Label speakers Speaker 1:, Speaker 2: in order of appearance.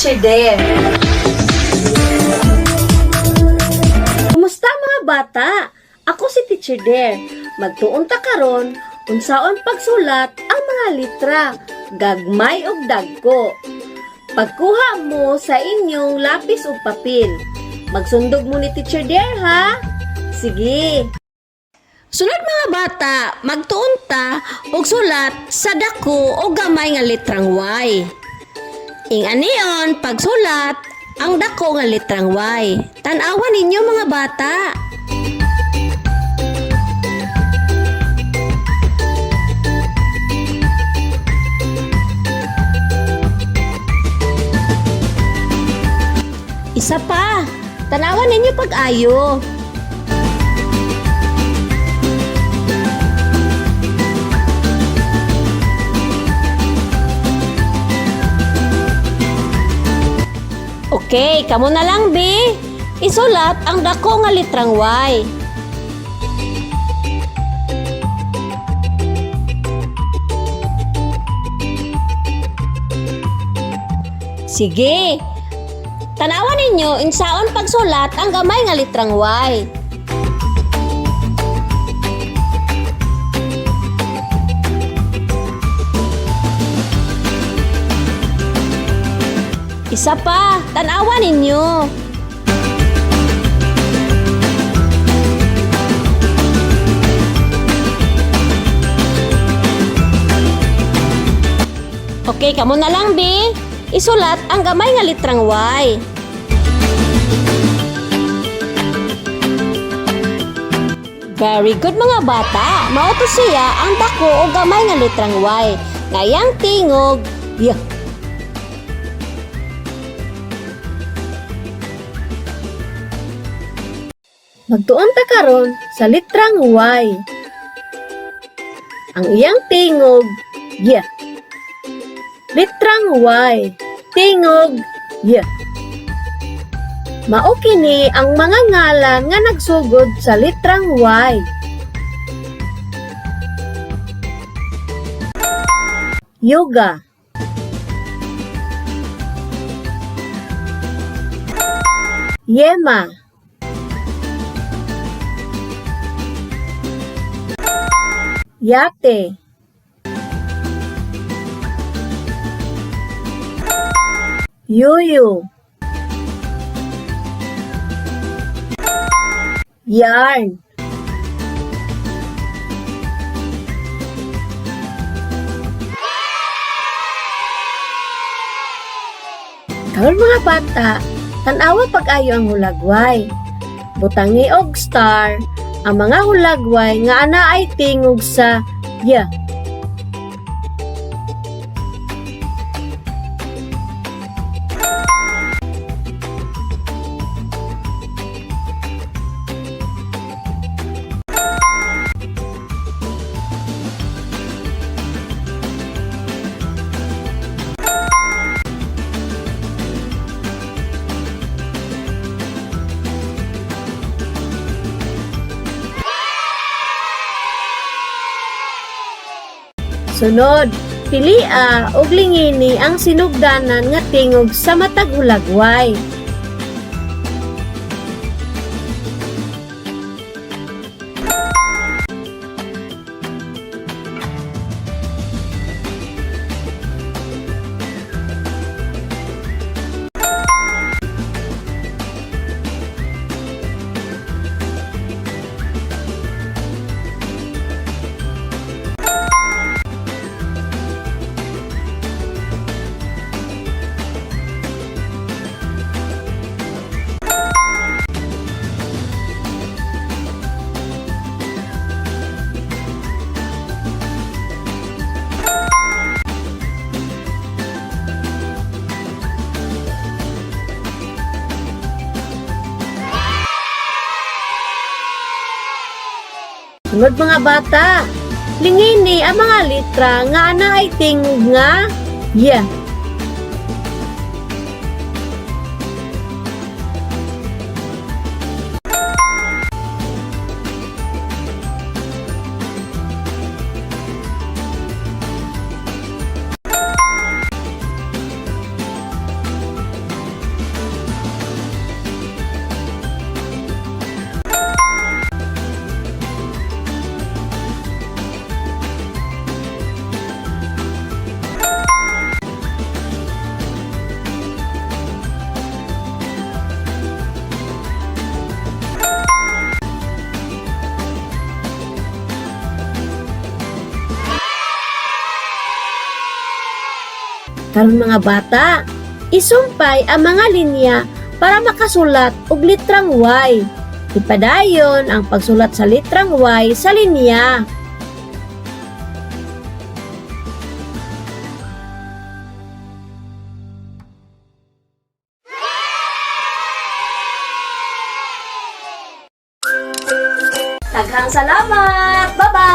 Speaker 1: Teacher Dare. Kumusta, mga bata? Ako si Teacher Dare. Magtuon ta karon unsaon pagsulat ang mga litra, gagmay ug dagko. Pagkuha mo sa inyong lapis ug papel. Magsundog mo ni Teacher Dare, ha? Sige. Sunod, mga bata, magtuon ta og sulat sa dako o gamay nga litrang Y. Ing anion pagsulat ang dako nga litrang Y. Tan-awan ninyo, mga bata. Isa pa, tanawan ninyo pag-ayo. Okay, kamo na lang, B. Isulat ang dako nga litrang Y. Sige. Tanawan ninyo insaon pagsulat ang gamay nga litrang Y. Isa pa, tanawan ninyo. Okay, kamo na lang, B. Isulat ang gamay nga litrang Y. Very good, mga bata. Mao to siya ang dako o gamay nga litrang Y. Ngayang tingog, Y. Magtuon ta karon sa litrang Y. Ang iyang tingog, Y. Litrang Y, tingog, Y. Mao kini ang mga ngalan nga nagsugod sa litrang Y. Yoga. Yema. Yate. Yuyu. Yarn. Karon, mga bata, tan-awa pag-ayo ang hulagway. Butangi og star ang mga hulagway nga ana ay tingog sa Y. Sunod, pilia og lingini ang sinugdanan nga tingog sa matag hulagway. Sunod, mga bata, lingini ang mga litra nga ana ay tingog nga Y. Karon, mga bata, isumpay ang mga linya para makasulat og litrang Y. Ipadayon ang pagsulat sa litrang Y sa linya. Daghang salamat! Bye-bye!